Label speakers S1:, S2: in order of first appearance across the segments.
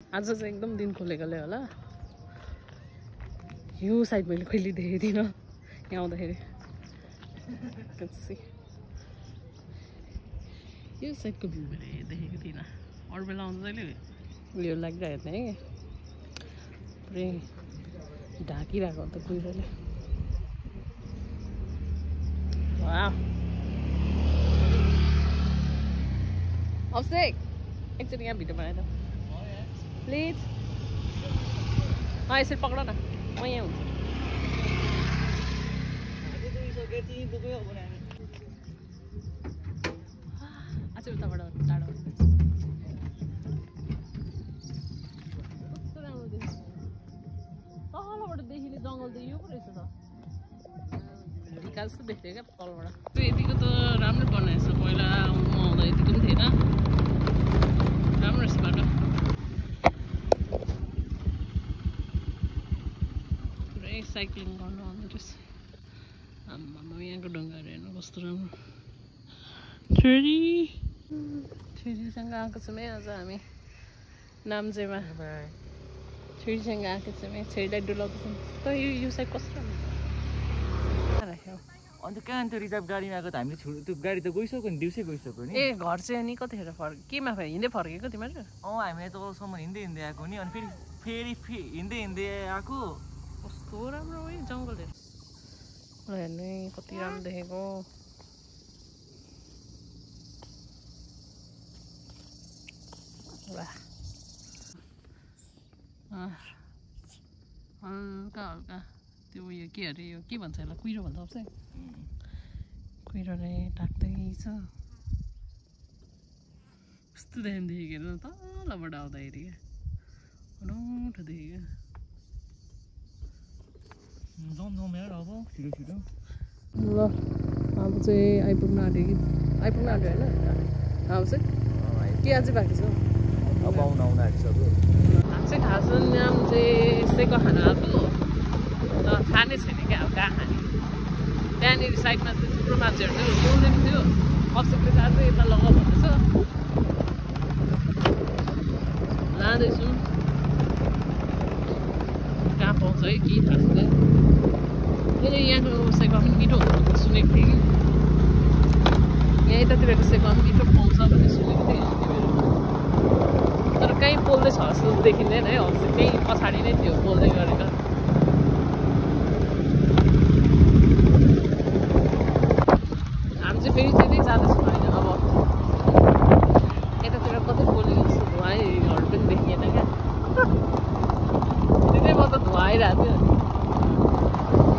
S1: आज चाहिँ एकदम दिन खोलेकोले होला यो साइड मैले कहिले देखेको थिइनँ यहाँ आउँदाखेरि यो साइडको भ्यू मैले देखेको थिइनँ अरू बेला आउँदा जहिले उयो लागिरहेको थिएँ कि पुरै ढाकिरहेको अन्त कुहिरोले वाह अभिषेक एकचोटि यहाँ भिडियो बनाए त प्लिज यसरी पक्र न म यहाँ हुन्छु आज उताबाट टाढो कस्तो राम्रो देखिन्छ तलबाट देखिने जङ्गल त यो पो रहेछ त ढिका जस्तो देख्थ्यो क्या तलबाट त्यो यतिको त राम्रो बनाएछ पहिला म आउँदा यतिको पनि थिएन राम्रो रहेछ बाटो पुरै साइक्लिङ गर्नु आउँदो रहेछ आम्मामा यहाँको ढुङ्गाहरू हेर्नु कस्तो राम्रो छोरीसँग आएको छौँ है आज हामी नाम्चेमा छोरीसँग आएको छौँ है छोरीलाई डुलाउँदैछौँ त यो साइड कस्तो राम्रो राख्यो
S2: अन्त कहाँ अन्त रिजर्भ गाडीमा आएको त हामीले त्यो गाडी त गइसक्यो नि दिउँसै गइसक्यो नि
S1: ए घर चाहिँ नि कतिखेर केमा हिँड्दै फर्केको तिमीहरू
S2: हामीले तलसम्म हिँड्दै हिँड्दै आएको नि अनि फेरि हिँड्दै हिँड्दै आएको
S1: कस्तो राम्रो है जङ्गल हेर्नु कति राम्रो देखेको वाह हल्का हल्का त्यो उयो के अरे यो के भन्छ यसलाई कुहिरो भन्छ आउँछ कुहिरोले ढाक्दैछ कस्तो देखेको हेर्नु तलबाट आउँदाखेरि क्या अनौठो देखेको
S2: अब छिटो छिटो
S1: ल अब चाहिँ आइपुग्नु आँट्यो कि आइपुग्नु आँट्यो होइन अब चाहिँ के अझै बाँकी छ
S2: अब आउनु आँटिसक्यो
S1: हामी चाहिँ खास नाम चाहिँ यसैको खाना आएको तर खाने छैन क्या अब कहाँ खाने त्यहाँनिर साइडमा चाहिँ थुप्रो मान्छेहरू थियो बोल्दै थियो अभिषेकले चाहिँ अझै यता लगाऊ भन्दैछ लाँदैछौँ कहाँ पाउँछ है के थाहा छैन मैले यहाँको सेकवा पनि मिठो हुन्छ भनेर सुनेको थिएँ कि यहाँ यतातिरको सेकवा पनि मिठो पाउँछ भन्ने सुनेको थिएँ तर कहीँ बोल्दैछ जस्तो देखिँदैन है हजुर त्यही पछाडि नै थियो बोल्दै गरेको हामी चाहिँ फेरि त्यतै जाँदैछौँ होइन अब यतातिर कतै बोलेको जस्तो धुवाईहरू पनि देखिएन क्या त्यतैमा त धुवा आइरहेको थियो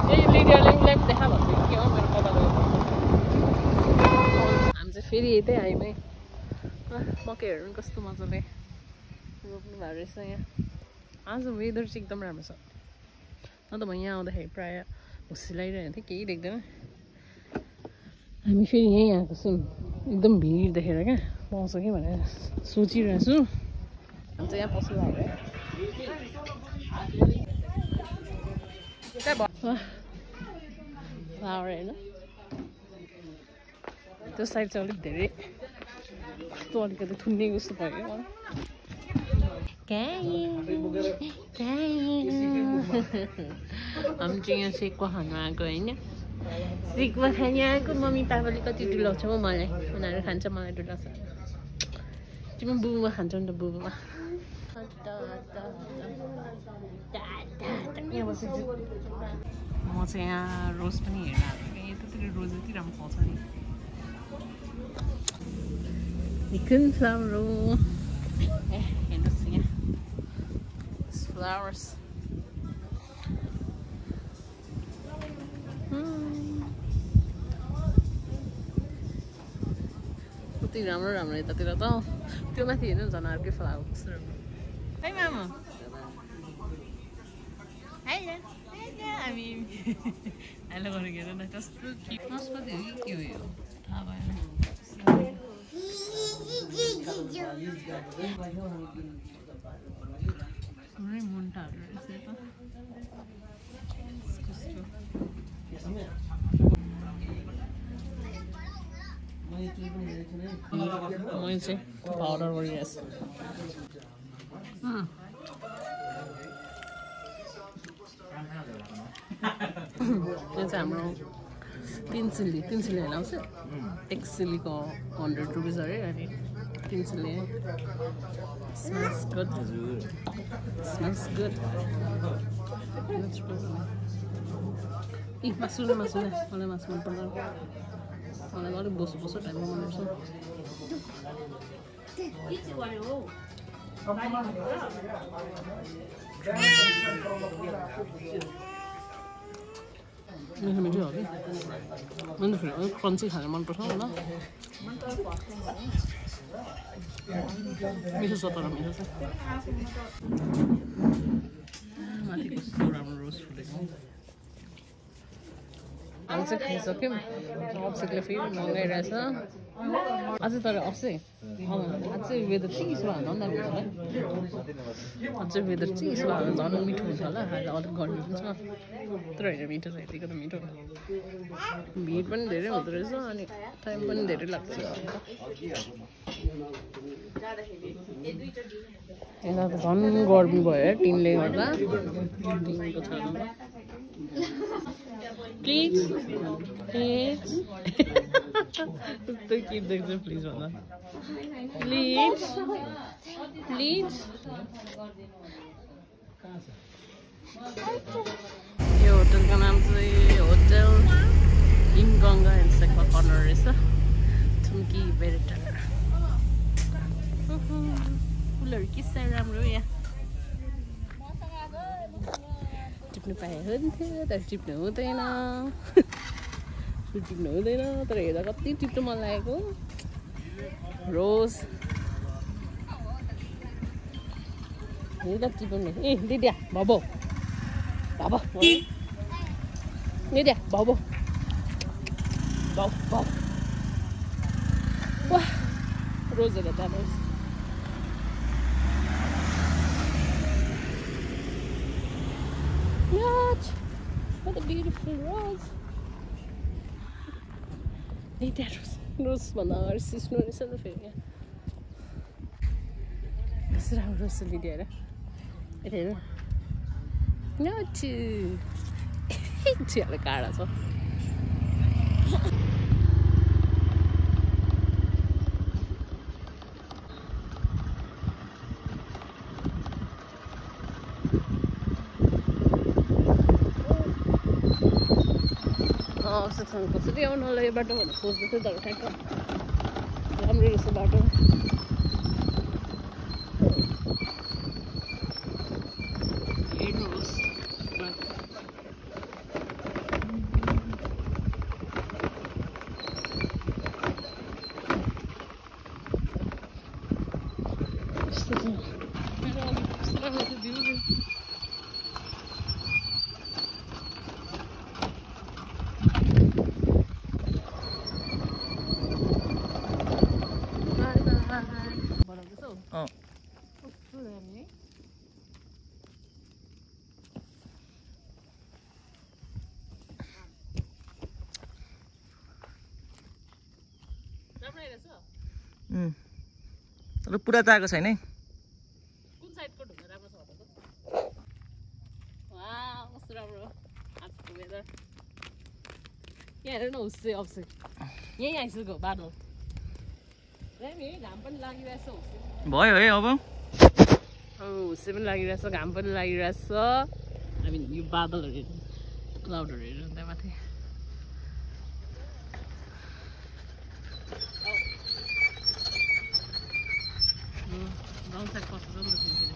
S1: यही लिडियाले उसलाई पनि देखा भन्थ्यो के हो मेरो कता गयो हामी चाहिँ फेरि यतै आयौँ है मकैहरू पनि कस्तो मजाले रोप्नु भएको रहेछ यहाँ आज वेदर चाहिँ एकदम राम्रो छ न त म यहाँ आउँदाखेरि प्रायः हुस्सिलाइरहेको थिएँ केही देख्दैन हामी फेरि यहीँ आएको छौँ एकदम भिड देखेर क्या पाउँछ कि भनेर सोचिरहेको छु हामी चाहिँ यहाँ पस्नु लाग्यो फ्लावर होइन त्यो साइड चाहिँ अलिक धेरै कस्तो अलिकति थुन्ने जस्तो भयो हामी चाहिँ यहाँ सेकवा खानु आएको होइन सेकवा खानु आएको मम्मी पापाले कति डुलाउँछ म मलाई उनीहरू खान्छ मलाई डुलाउँछ तिमी बुबुमा खान्छौ नि त बुबुमा म चाहिँ यहाँ रोज पनि हेर्न आएको कि यतातिर रोज यति राम्रो पाउँछ नि कुन फ्लावर हो हेर्नुहोस् यहाँ फ्लावर्स कति राम्रो राम्रो यतातिर त त्यो माथि हेर्नु झन् अर्कै फ्लावर कस्तो राम्रो है मामा हामी हेलो गरेको हेर न कस्तो नस्पति हो कि के हो यो थाहा भएन पुरै मुन्टाहरू रहेछ त मैले चाहिँ पाउडर गरिरहेको छु यो चाहिँ हाम्रो 3 चिल्ली होइन आउँछ 1 चिल्लीको 100 रुपिस अरे अनि 3 चिल्ली smells good मासुले मलाई मासु मन पर्दैन मलाई अलिक बोसो टाइपमा मनपर्छ मिठो हो कि मैले फेरि अलिक क्रन्ची खान मनपर्छ होइन मिठो छ तर मिठो छ माथि कस्तो राम्रो रोज फुलेको हामी चाहिँ खाइसक्यौँ अभिषेकले फेरि मगाइरहेछ अझै तर अझै वेदर चाहिँ यसो हाल्दा पनि राम्रो हुन्छ होला अझै वेदर चाहिँ यसो हाल्दा झन् मिठो हुन्छ होला आज अलिक गर्मी पनि छ तर होइन मिठो छ यतिको त मिठो भिड पनि धेरै हुँदो रहेछ अनि टाइम पनि धेरै लाग्छ यता त झन् गर्मी भयो टिनले गर्दा टिनको छानामा प्लिज कस्तो किप देख्छ प्लिज भन्दा प्लिज यो होटलको नाम चाहिँ होटल इनगङ्गा एन्ड सेक्वा कर्नर रहेछ थुम्की बेरेटा फुलहरू के साह्रो राम्रो यहाँ टिप्नु पाए हुन्थ्यो तर टिप्नु हुँदैन तर हेर्दा कति टिप्नु मन लागेको रोज हेर्दा टिप्नु ए दिद्या बाबु दिद्या बाबु वाह रोजहरू जानुहोस् What a beautiful rose. Hey, that rose भन्दा अगाडि सिस्नो रहेछ नि फेरि यहाँ कस्तो राम्रो रस लिएर हेर चियाले काँडा छ अवश्यसँग कसरी आउनु होला यो बाटो भनेर सोच्दै थियो तर ठ्याक्क राम्रो रहेछ बाटो हेर्नुहोस्
S2: तर पुरा चाहेको छैन है
S1: कुन साइडको ढुङ्गा राम्रो छ होला वाह कस्तो राम्रो आजको वेदर यहाँ हेर न हुस्से अवश्य यहीँ आइसक्यो बादल घाम पनि लागिरहेछ हुस्से
S2: भयो है अब
S1: हुस्से पनि लागिरहेछ घाम पनि लागिरहेछ हामी यो बादलहरू हेर्नु क्लाउडहरू हेर्नु त्यहाँ माथि रङ साइड कस्तो छ नि त फेरि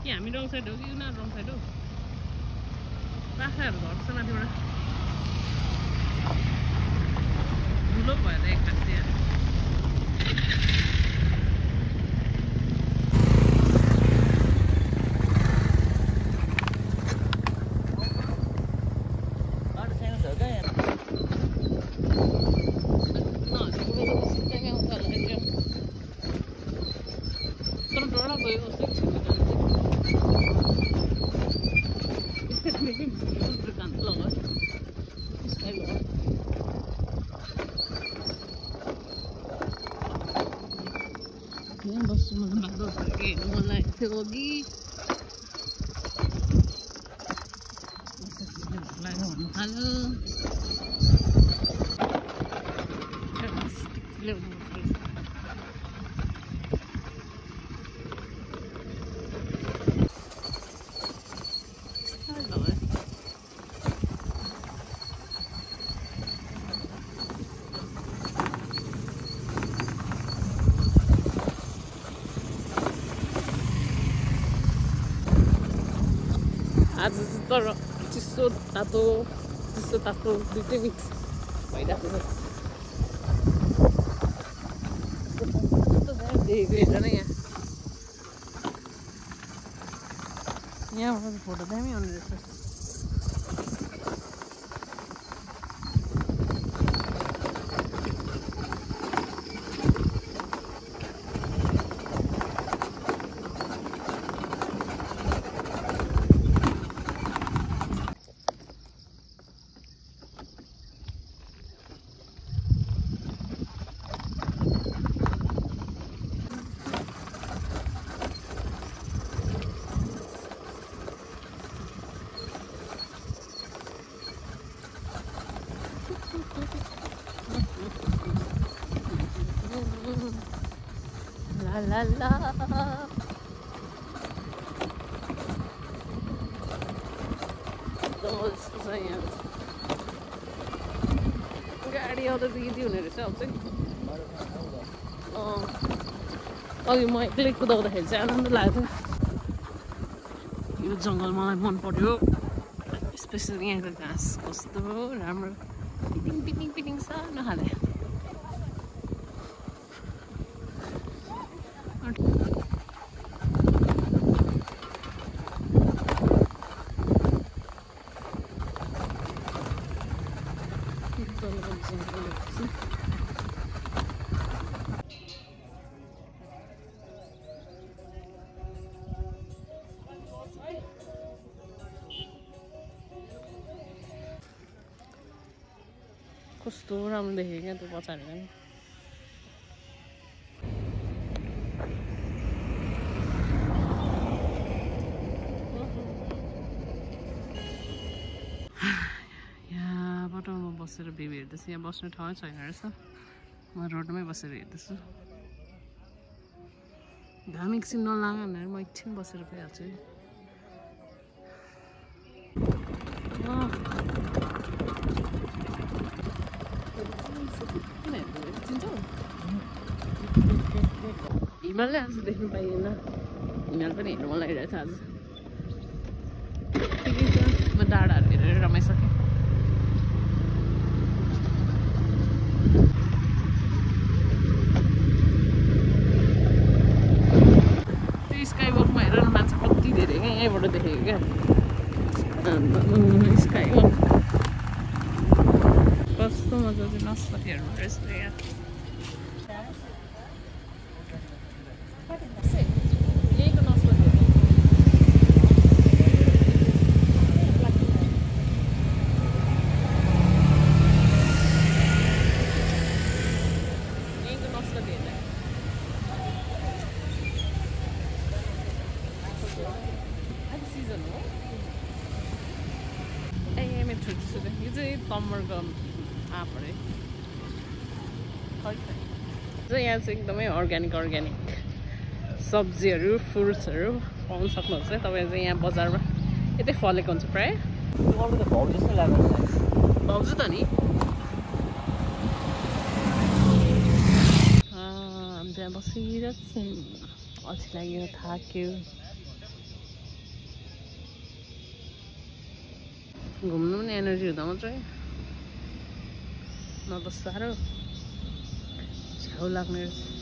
S1: कि हामी रङ साइड हो कि उनीहरू रङ साइड हो बाख्राहरू झर्छ माथिबाट धुलो भयो त एक्कास त्यहाँ बस्छु मलाई बादल थियो अघि लाग्यो भन्नु थाल्यो आज तर चिसो तातो दुइटै मिक्स भइरहेको छ देखेको हेर न यहाँबाट फोटो दामी आउने रहेछ La la la. गाडी आउँदा त यति हुने रहेछ अब चाहिँ अघि म एक्लै कुदाउँदाखेरि चाहिँ आनन्द लाग्थ्यो यो जङ्गल मलाई मन पर्यो स्पेसली यहाँको घाँस कस्तो राम्रो पिटिङ पिटिङ पिटिङ छ नखाले कस्तो राम्रो देखेँ क्या त्यो पछाडि पनि यहाँबाट म बसेर बेबी हेर्दैछु यहाँ बस्ने ठाउँ छैन रहेछ म रोडमै बसेर हेर्दैछु घाम एकछिन नलाग भनेर म एकछिन बसेर गइहाल्छु हिमालय आज देख्नु पाइएन हिमाल पनि हेर्नु मन लागिरहेको छ आज ठिकै छ म डाँडाहरू हेरेर रमाइसकेँ त्यो स्काई वकमा हेर न मान्छे कति धेरै क्या यहीँबाट देखेको क्या स्काई वक कस्तो मजाले नस्पति हेर्नु रहेछ यहाँ यो चाहिँ तमरको आँप अरे यहाँ चाहिँ एकदमै अर्ग्यानिक सब्जीहरू फ्रुट्सहरू पाउन सक्नुहुन्छ तपाईँ चाहिँ यहाँ बजारमा यतै फलेको हुन्छ प्रायः
S2: भाउ जस्तो लाग्छ
S1: भाउजू त नि हामी त्यहाँ बसिरहेको अल्छी लाग्यो थाक्यो घुम्नु पनि एनर्जी हुँदा मात्रै न त साह्रो छेउ लाग्ने रहेछ